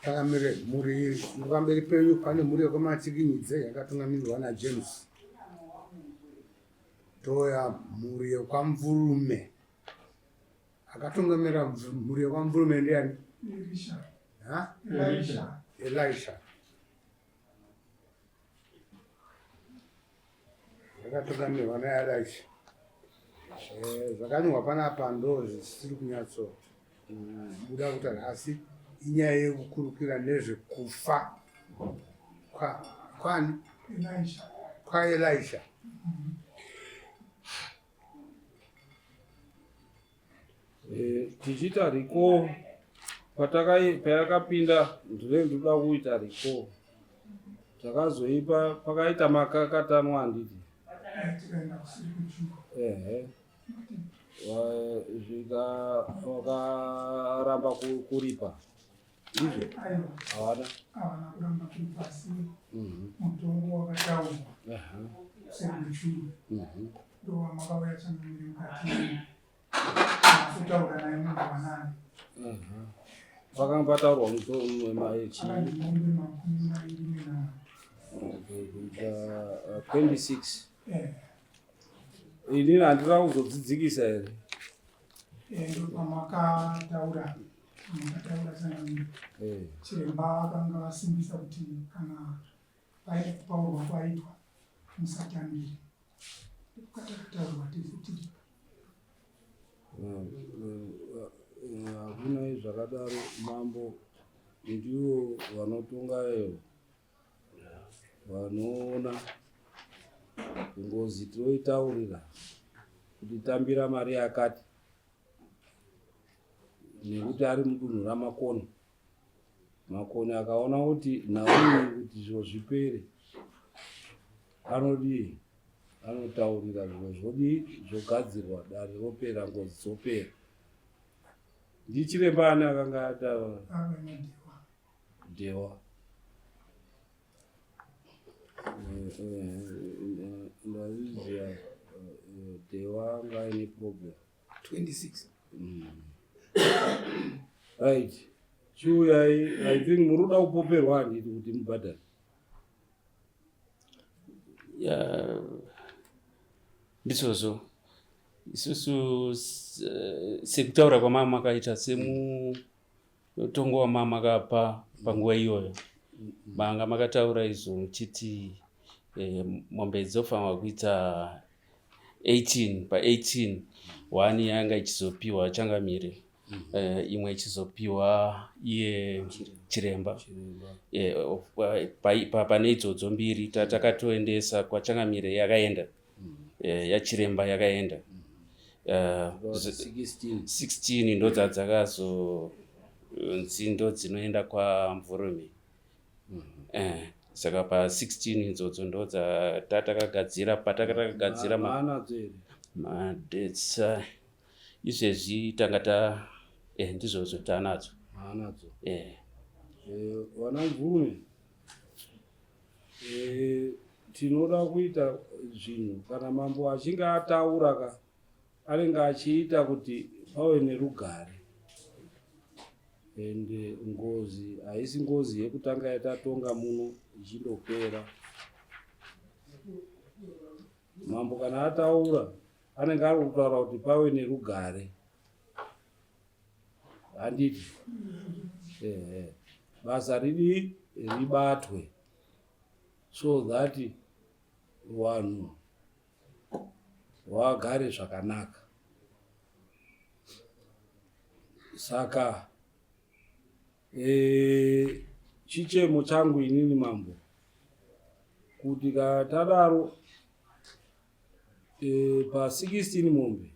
Changamire, mhuri iri pamberi penyu pane mhuri yekwaMatsikinyidze yakatungamirirwa naJames. Toya mhuri yekwaMvurume. Akatungamira mhuri yekwaMvurume ndiani? Elisha. Ha? Elisha. Elisha. Yakatungamirwa naElisha. Eh, zvakanyorwa panapa ndo zvisiri kunyatso kubuda kutaura asi inyaya yekukurukira nezvekufa kwani kwaElisha. Eh, tichiita recall payakapinda ndinenge ndinoda kuita recall takazoipa pakaita makakatanwa handiti ehe zvika vakaramba kuripa ndizvo havana havana kuramba kuripa asi mhm. mutongo wakataurwa sekuchuru mhm. ndowamakauya changamire mukati kutaura naye munhu wanani pakanga pataurwa mutongo machi mombe 28 kuita 26 eh. Inini handina kuzodzidzikisa here? Eh, ndopamakataura makataura changamire eh. Chiremba vakanga vasimbisa kuti kana paine kupaurwa kwaitwa musatambire ndokwatakataurwa tese tiri eh, hakuna zvakadaro mambo ndiwo vanotonga ewo Vanoona ngozi tinoitaurira kuti tambira mari yakati nekuti ari mudunhu raMakoni. Makoni akaona kuti nhau iyi kuti zviro zvipere anodii anotaurira zviro zvodii zvogadzirwa dare ropera ngozi dzopera. Ndichiremba ani akanga ataura? Dhewa. Ndazviziva Dhewa anga aine problem. 26. Mm. Right. Chiuyai, I think muri kuda kupoperwa handiti kuti mubhadhare. Yeah. Ndizvozvo. Isusu sekutaura kwamama makaita semu Mutongo wamamakapa panguva iyoyo manga makataura izvo muchiti eh, mombe dzofanirwa kuita 18 pa 18 one yanga ichizopiwa changamire mm -hmm. eh, imwe ichizopiwa iye chiremba eh, pane idzodzo mbiri takatoendesa kwachangamire yakaenda mm -hmm. eh, yachiremba yakaenda mm -hmm. 16 eh, ndodzadzakazonzi ndo dzinoenda kwamvurume mm -hmm. eh, saka pa 16 idzodzo ndodzatakagadzira patakatagadzira madates eh, izvezvi tanga ta eh, ndizvozvo tanadzo eh. Eh, vana mvurume Eh, tinoda kuita zvinhu kana mambo achinge ataura ka anenge achiita kuti pave nerugare and eh, ngozi haisi ngozi yekutanga yatatonga muno ichindopera mambo kana ataura anenge ari kutaura kuti pave nerugare handiti ehe basa ridi ribatwe so that vanhu vagare zvakanaka saka e, chichemo changu inini mambo kuti kana tadaro e, pa 16 mombe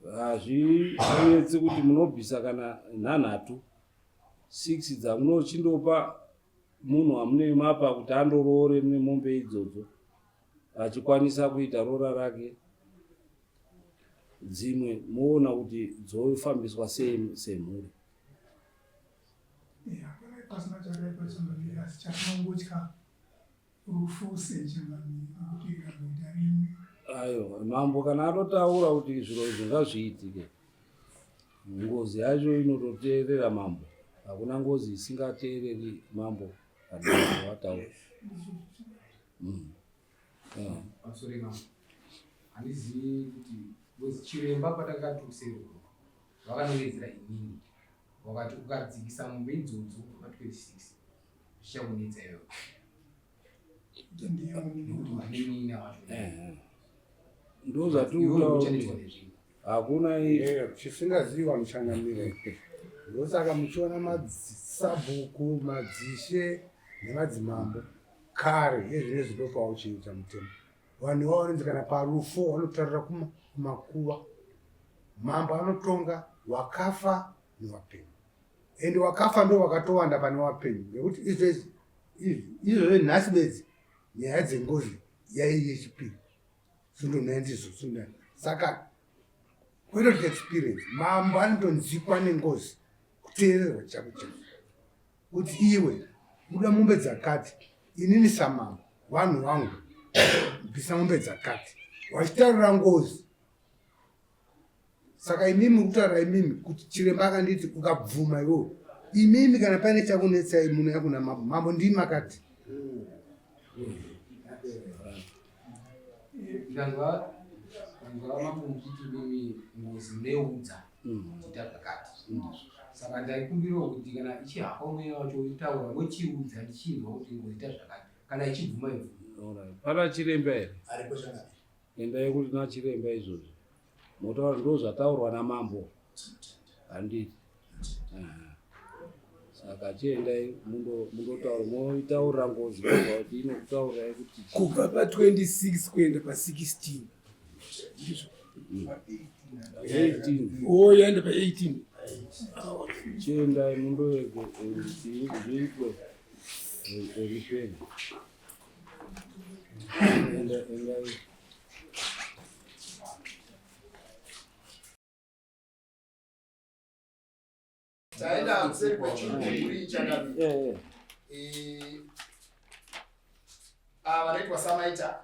Hazvinetsi kuti munobvisa kana nhanhatu 6 dzamunochindopa munhu wamunenge mapa kuti andoroore nemombe idzodzo achikwanisa kuita roora rake dzimwe moona kuti dzofambiswa sei semhuri. Pasina chakaipa changamire asi chatinongotya Rufu sechangamire nokuti ikangoita rimwe. Ayo mambo kana atotaura kuti zviro izvi ngazviitike ngozi yacho inototeerera mambo. Hakuna ngozi isingateereri mambo kana mambo vataura. Pamusoro imambo, handizivi kuti because chiremba patakatuserwa vakanongedzera inini vakati ukadzikisa mombe idzodzo pa 26 zvichakunetsa iwewe. Ndiye munini wacho. Munini wacho. Ndozvatiri Iwewe kutaura uchanetswa kuti nezvinhu. hakuna Chisingaziviwa muchangamire. Ndosaka muchiona madzisabhuku, madzishe nemadzimambo kare ezvinezvi ndopauchinja mutemo. Vanhu ivavo vanonzi kana parufu vanotarira kumakuva. Mambo anotonga wakafa newapenyu. Ende wakafa ndo wakatowanda pane wapenyu nekuti izvezvi izvozvi nhasi bedzi nyaya dzengozi yaiyi yechipiri. Sundonai ndizvo sundonai. Saka kwete kuti experience mambo anotonzikwa nengozi kuteererwa chako chako kuti iwe uda mombe dzakati inini samambo vanhu vangu bvisa mombe dzakati wachitaurira ngozi. Saka imimi kutaura imimi kuti chiremba akanditi ukabvuma iwewe imimi kana paine chakunetsai munouya kuna mambo, mambo ndimi akati. Ndanzwa mambo muchiti imimi ngozi munoiudza kuita zvakati. Saka ndaikumbirawo kuti kana ichihapa mweya wacho itaura mochiudza ndichinzwa kuti ngozi ita zvakati. Kana ichibvuma ibvuma. Alright. Pana chiremba here? Aripo changamire. Endai kuti nachiremba izvozvo. Motaura ndozvataurwa namambo. Handiti. Saka chiendai mundotaura moitaurira ngozi kuti inokutaurirai kuti chii. Kubva pa 26 kuenda pa 16. Ndizvo. 18. Oh, yaenda pa 18. Chiendai mundoege zviitwe ripeni. Enda endai. Taenda kuseri kwechuru changamire. Ava vanoitwa samaita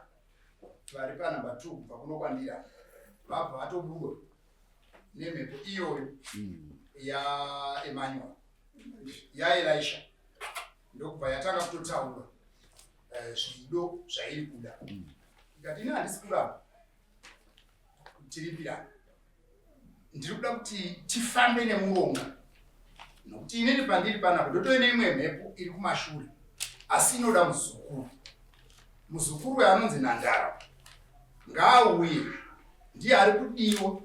vari panhamba 2 kubva kuno kwandira vabva vatoburwa nemhepo iyoyo yaEmmanuel yaElisha ndokubva yatanga kutotaura zvido zvairi kuda. Ikati ini handisi kuramba tiripirana, ndiri kuda kuti tifambe nemuronga nokuti inini pandiri panapa ndotoine imwe mhepo iri kumashure asi inoda muzukuru. Muzukuru uyo anonzi Nhandara ngaauye, ndiye ari kudiwa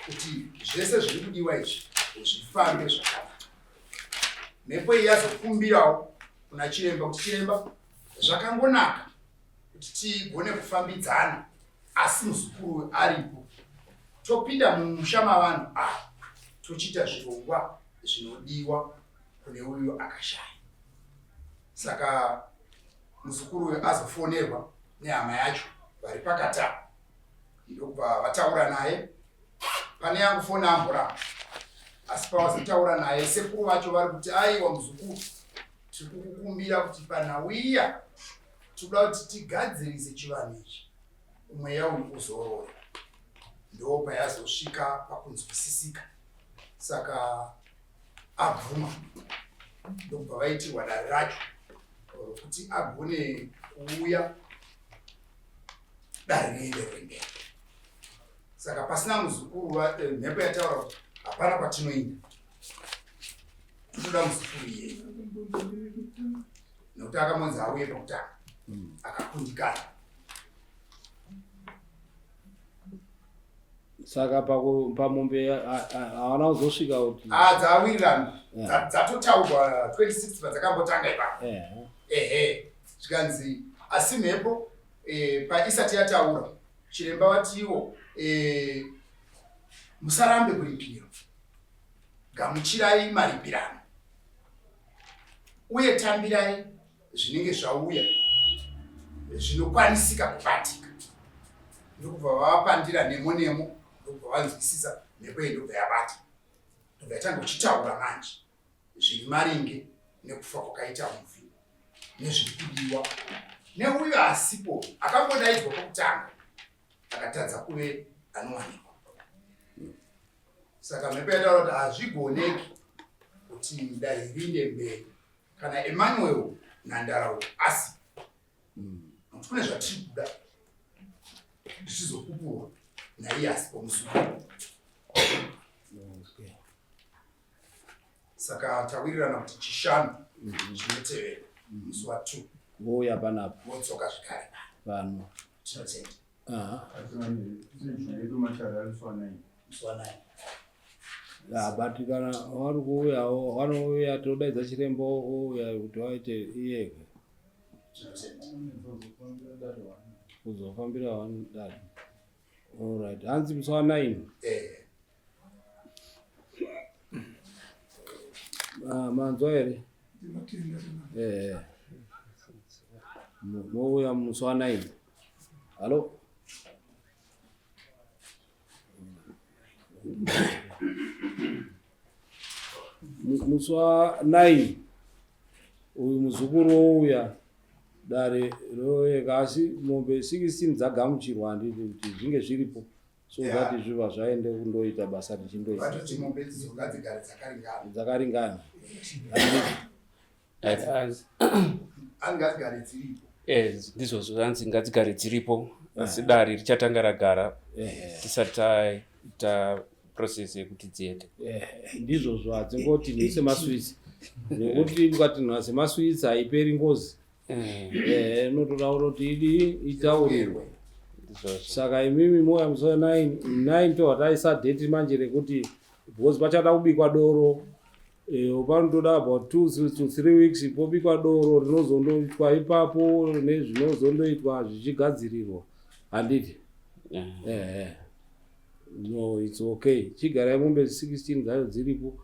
kuti zvese zviri kudiwa izvi zvifambe zvakanaka. Mhepo iyi yazokumbirawo kuna chiremba kuti chiremba zvakangonaka kuti tigone kufambidzana asi muzukuru aripo topinda mumusha mavanhu ava tochiita zvirongwa zvinodiwa kune uyu akashaya. Saka muzukuru uyu azofonerwa nehama yacho vari pakati apa ndokubva vataura naye. Pane yangu foni amboramba, asi pavazotaura naye sekuru vacho vari kuti aiwa muzukuru, tiri kukukumbira kuti panhau iya tinoda kuti tigadzirise chivanhu ichi mweya uyu uzorore. Ndo payazosvika pakunzwisisika. Saka abvuma ndokubva vaitirwa dare racho rokuti agone kuuya dare rienderere mberi. Saka pasina muzukuru mhepo yataura kuti hapana kwatinoenda, totoda muzukuru iyeye nekuti akamonzi auye pakutanga akakundikana. Saka pamombe hawana kuzosvika kuti Dzawirirana. Dzatotaurwa 26 padzakambotanga ipapo. Ehe, zvikanzi asi mhepo paisati yataura chiremba vatiwo musarambe kuripira, gamuchirai maripirano uye tambirai zvinenge zvauya zvinokwanisika kubatika. Ndokubva vavapandira nemo nemo, ndokubva vanzwisisa mhepo iyi ndobva yabata, ndobva yatanga kuchitaura manje zviri maringe nekufa kwakaita mufi nezviri kudiwa neuyo asipo akambodaidzwa kwekutanga akatadza kuve anowanikwa. Saka mhepo yataura kuti hazvigoneki kuti kuti dare riinde mberi kana Emmanuel Nhandara asi nokuti kune zvatiri kuda zvichizopupurwa naiye asipo muzukuru. Saka tawirirana kuti Chishanu chinotevera musi wa 2 Vouya panapa. Vodzoka zvekare pano. Tinotenda. Aha. Musi wa 9. Ah, but kana vari kuuyawo vanouya todaidza chiremba ouya kuti vaite iyeke. Tinotenda. Kuzofambira one dare. Alright, hanzi musi wa 9. Eh. Ah, manzwa here? Ndinotenda changamire. Eh. Mouya musi wa 9. Hallo? Musi wa 9 uyu muzukuru wouya dare roeka, asi mombe 16 dzagamuchirwa handiti, kuti zvinge zviripo so that zviva zvaende kundoita basa richindoita. Vatoti mombe idzidzo ngadzigare dzakaringana. Dzakaringana. Ani ngadzigare dziripo. Ndizvozvo, hanzi ngadzigare dziripo, asi dare richatanga ragara tisati taita process yekuti dziende. Ndizvozvo, hadzingoti nsemaswitsi, nekuti ukatinha semaswitsi haiperi ngozi. Inotoda kutoti idi itaurirwe. Ndizvozvo. Saka imimi moya musi wa 9 9, tobva taisa date manje rekuti, because pachada kubikwa doro, panotoda about 2 to 3 weeks pobikwa doro rinozondoitwa ipapo nezvinozondoitwa zvichigadzirirwa, handiti? Ehe, no, it's okay, chigarai mombe 16 dzacho dziripo.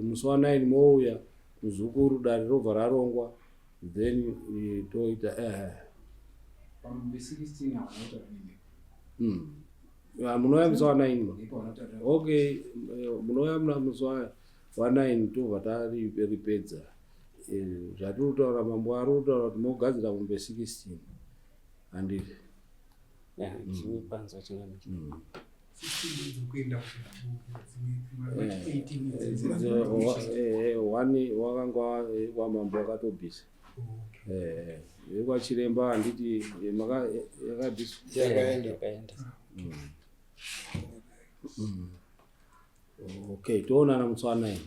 Musi wa9 mouya muzukuru, dare robva rarongwa, then toita ehe. Pamombe 16 havanotaura nemhepo. Ah, munouya musi wa9 ma? Ndipo vanotaura. Okay, munouya muna musi wa9, tobva taripedza. Zvatiri kutaura, mambo ari kutaura kuti mogadzira mombe 16, handiti? Chinopanzwa chingamiri. 16 dzokuenda dzimwe 18 idzi. One wakanga wamambo wakatobvisa. Yekwachiremba handiti, yakabviswa? Yakaenda. Yakaenda. Okay, toonana musi wa9.